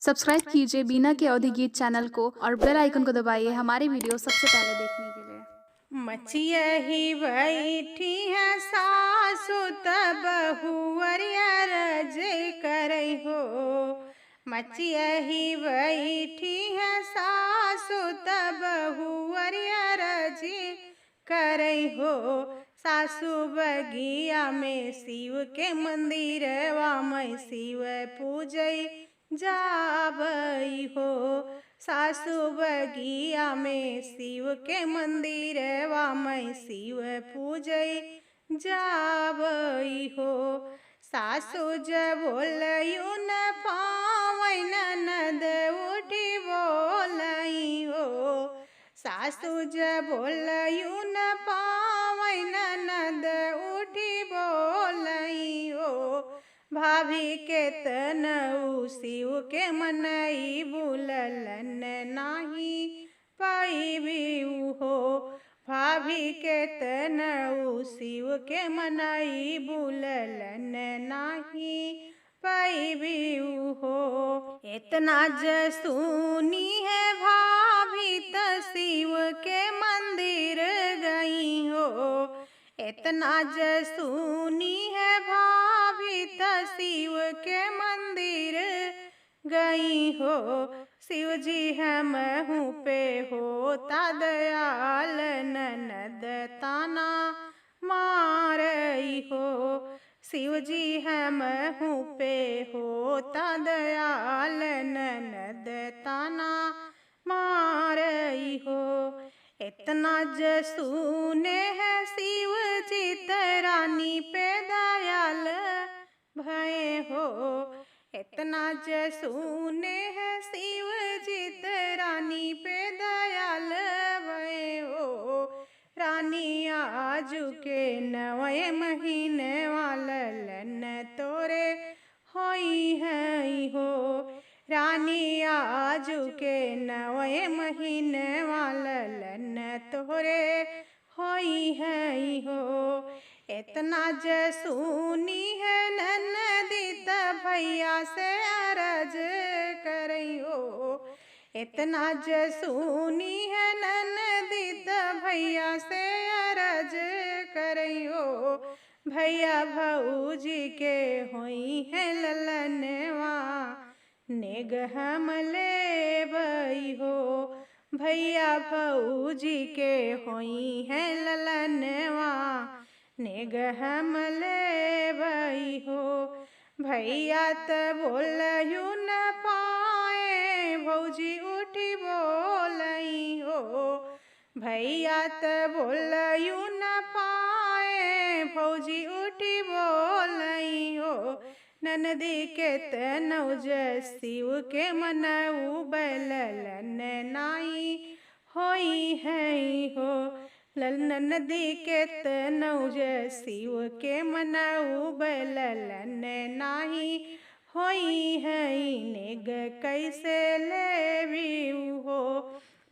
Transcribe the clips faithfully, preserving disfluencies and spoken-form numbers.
सब्सक्राइब कीजिए बीना के अवधी गीत चैनल को और बेल आइकन को दबाइए हमारी वीडियो सबसे पहले देखने के लिए। मचिया ही बैठी है सासु त बहुअरिया रज करई हो। मचिया ही बैठी है सासु त बहुअरिया रज करई हो। सासु बगिया में शिव के मंदिरवा में शिव पूजई जाबई हो। सासु बगिया में शिव के मंदिरवा में शिव पूजई जाबई हो। सासु जब बोलयू न पावै ननद उठी बोलई हो। सासु जब बोलयू न पावै ननद उठी बोलई हो। भाभी के तनऊ शिव के मनई बुललन नाही पइबी हो। भाभी के तनऊ शिव के मनई बुललन नाही पइबी हो। एतना ज सुनी है भाभी त शिव के मंदिर गई हो। एतना ज सुनी है भाभी त शिव के मंदिर गई हो। शिव जी हमहू पे होता दयाल ननद ताना मारई हो। शिव जी हमहू पे होता दयाल ननद ताना मारई हो। एतना ज सुने है शिव जी त रानी पे दयाल भए हो। एतना ज सुने है शिव जी त रानी पे दयाल भए हो। रानी आजु के नवे महीने वाला लन तोरे होई है हो। रानी आजु के नवे महीने वाला लन तोरे होई है हो। एतना ज सुनी है ननदी त भैया से अरज करई हो। एतना ज सुनी है ननदी त भैया से अरज करई हो। भैया भौजी के होई है ललनवा नेग हम लेबई हो। भैया भौजी के होई है ललनवा नेग हम लेबई हो। भैया त बोलयू न पाए भौजी उठी बोलई हो। भैया त बोलयू न पाए भौजी उठी बोलई हो। ननदी के तनऊ ज शिव के मनऊ बैललन नाई होई है हो। लल ननदी के तनऊ ज शिव के मनऊ बैललन नाही होई है। नेग कैसे लेबी हो।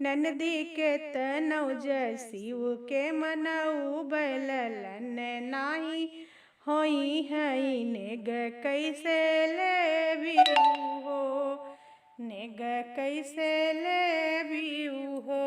ननदी के तनऊ ज शिव के मनऊ बैललन नाही होई है। नेग कैसे लेबी हो। नेग कैसे लेबी हो।